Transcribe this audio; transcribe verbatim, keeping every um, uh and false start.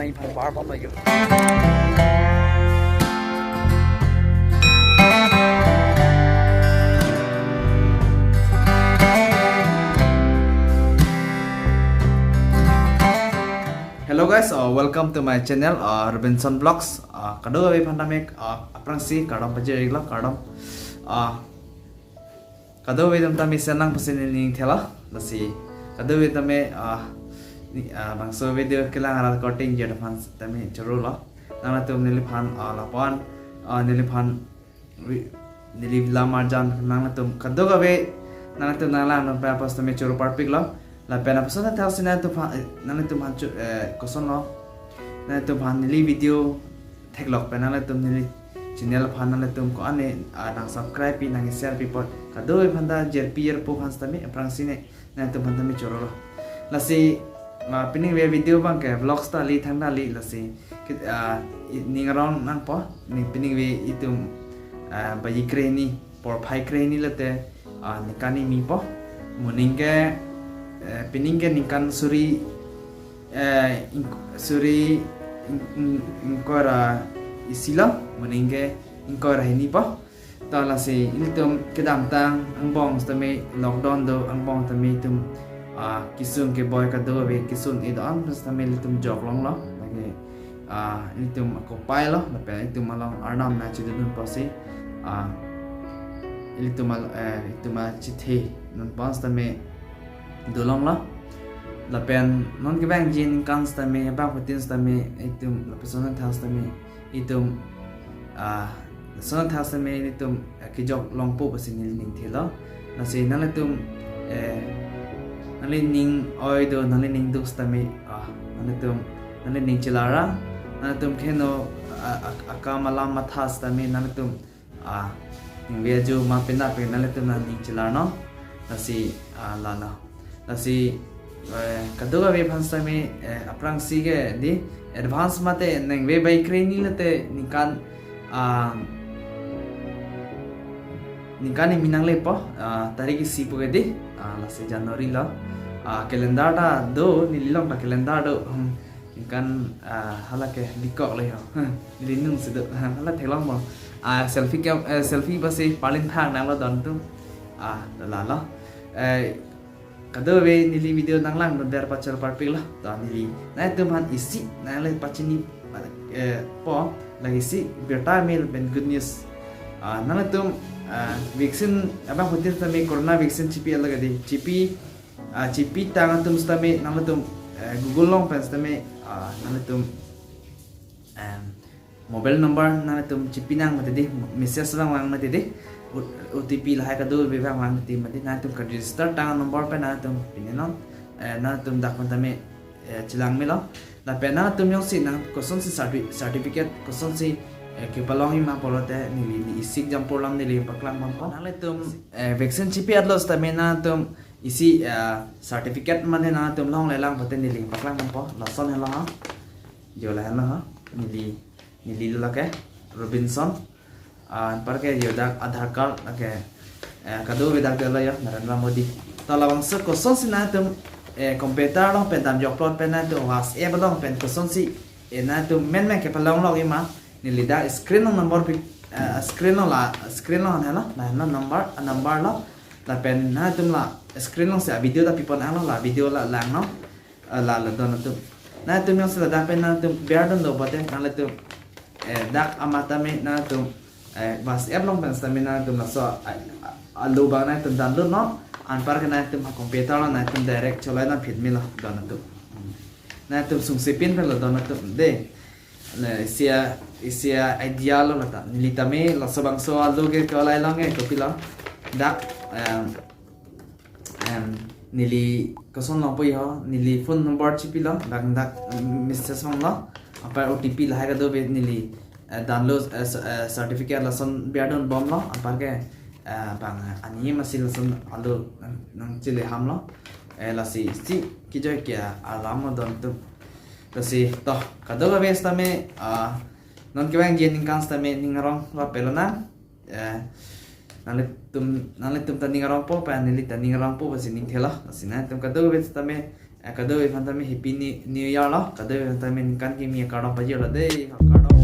Nangphan bar pam lagi. Hello guys, uh, welcome to my channel, uh, Robinson Vlogs. Uh, kadokave aphan tame, uh, aphrangsi kardom pajir-iklo, kardom. Uh, kadokave atum tame senang pusi neli ning thelo, lasi kadokave tame, ah, ni, ah, bangso video kelang arat korte ingjir aphan tame chorolo. Nangtum neliphan, ah, lapu-an, ah, neliphan wi-, neli lam arjan nangtum kadokave nangtum nanglang non pa apos tame choro parpiklo. Lapen apos na thak sina tu pha, nangtum phan chu, eh, kosonlo. Nangtum phan neli video theklok pen nangtum neli channel aphan nangtum ko-an ne, ah, nang subscribe pi nang share pi apot kadokave aphan ta jirpi jirpo aphan tame aphrangsi ne nangtum aphan tame chorolo. Lasi, ah, pining ave video abang ke vlogs ta kali thangta kali lasi kit, ah, i-, ning arong nangpo, ning pining ave itum, ah, baji krehini, porphai krehini lote, ah, ningkan kimi po. Moning ke, eh, pining ke ningkan suri, eh, ing-, suri ing-, ing-, ingkoi ra isi lo, moning ke ingkoi ra hini po. To lasi ilitum kedamtang angbong tame lockdown do, angbong tame itum, ah, kesung keboi kadokave kesung-e do-an tame ilitum jok longlo. Lake, ah, ilitum ako pailo, lapen itum along Arnam nangchedun pusi, ah, ilitum al-, eh, itum achethe non aphan tame dolonglo. Lapen non kevangji aningkan tame, bangphutin tame, itum lapuson thas tame, itum, ah, son thas tame itum, ah, kejok longpo pusi neli ning thelo. Lasi nanglitum, eh, nanglining oi do, nanglining duk tame, ah, nanglitum, nanglining chelar ra, nanglitum keheno, ah, ak-, akam alam matha tame, nanglitum, ah, ning ave aju ma pena pen nanglitum nangning chelar non. Lasi, ah, lalo. Lasi, eh, kadokave aphan tame, eh, aphrangsi ke di advance mate ningve baji krehini lote ningkan, ah, ningkan kimi nanglepo, ah, tarik isi pu ke di, ah, lasi January lo. Ah, calendar ta do, neli along ta calendar do. Hmm. Ningkan, ah, hala ke bikok le ho. Neli nung si do. Hala theklong mo. Ah, selfie cam, eh, selfie pusi palin thang nanglo don atum. Ah, lalo. Eh, kadokave neli video nanglang don der pachor parpiklo. To neli nangtum aphan isi nangle pachini, eh, po lake isi birta mel pen good news. Ah, nangtum, ah, vaccine abangphutin tame corona vaccine chipi lake di. Chipi, ah, chipi tang atum tame nangtum, eh, Google along pen tame, ah, nangtum, em, mobile number nangtum chipi nang mati di, message lang lang mati di, O-, O T P lahai kadokave vang lang mati mati, nangtum ka register tang number pen nangtum pini non, eh, nangtum dak pen tame, eh, chelang melo. Lapen nangtum jongsi nang kosonsi certi-, certificate kosonsi, eh, kepalongji ma pulote neli ni isi example lam neli paklang ponpo. Nanglitum, eh, vaccine chipi atlo tame nangtum isi, eh, certificate mane nangtum longle lang pulote neli paklang ponpo. Lason helo ha. Jo lahenlo ha. Neli, neli lo lake Robinson. Ah, anparke jo dak Aadhaar card lake, eh, kadokave dak dolo jo Narendra Modi. To labangso kosonsi nangtum, eh, computer along pen damjok plot pen nangtum WhatsApp along pen kosonsi, eh, nangtum menmen kepalonglokji ma, neli dak screen along number pi, eh, screen along la, screen along helo, la helo number, ah, number lo. Lapen nangtum la screen alongsi a video ta pipon nanglo, la video la langnon. Ah, lalo don atum. Nangtum jongsi ladak pen nangtum biar dun do pulote nanglitum, eh, dak amat tame nangtum, eh, WhatsApp along pen tame nangtum laso, ah, ah, alo abang nangtum download non. Anparke nangtum ha computer along nangtum direct cholai nangphin melo don atum. Hmm. Nangtum sungse pin pen lo don atum de. Ne, isi a, isi a idea lo lata. Neli tame laso bangso alo ke cholai longe kopilo. Dak, em, em, neli koson longpo ho, neli phone number chipilo, dak dak, em, message vanglo. Anpar O T P lahai kadokave neli, eh, download, eh, cer-, eh, certificate lason biar dun bomlo. Anparke, eh, bang, eh, ani masi lason alo nang, nangchele hamlo. Eh, lasi si kejoi ke alam mo don atum. Lasi to kadokave tame, ah, non kevangji aningkan tame ning arong va pelonang. Eh, nanglitum, nanglitum ta ning arongpo, pa neli ta ning arongpo pusi ning thelo. Lasi nangtum kadokave tame, Eh, kadokave aphan tame Happy New, New Year lo. Kadokave aphan tame ningkan kimi akardom pajirlo dei. Kardom.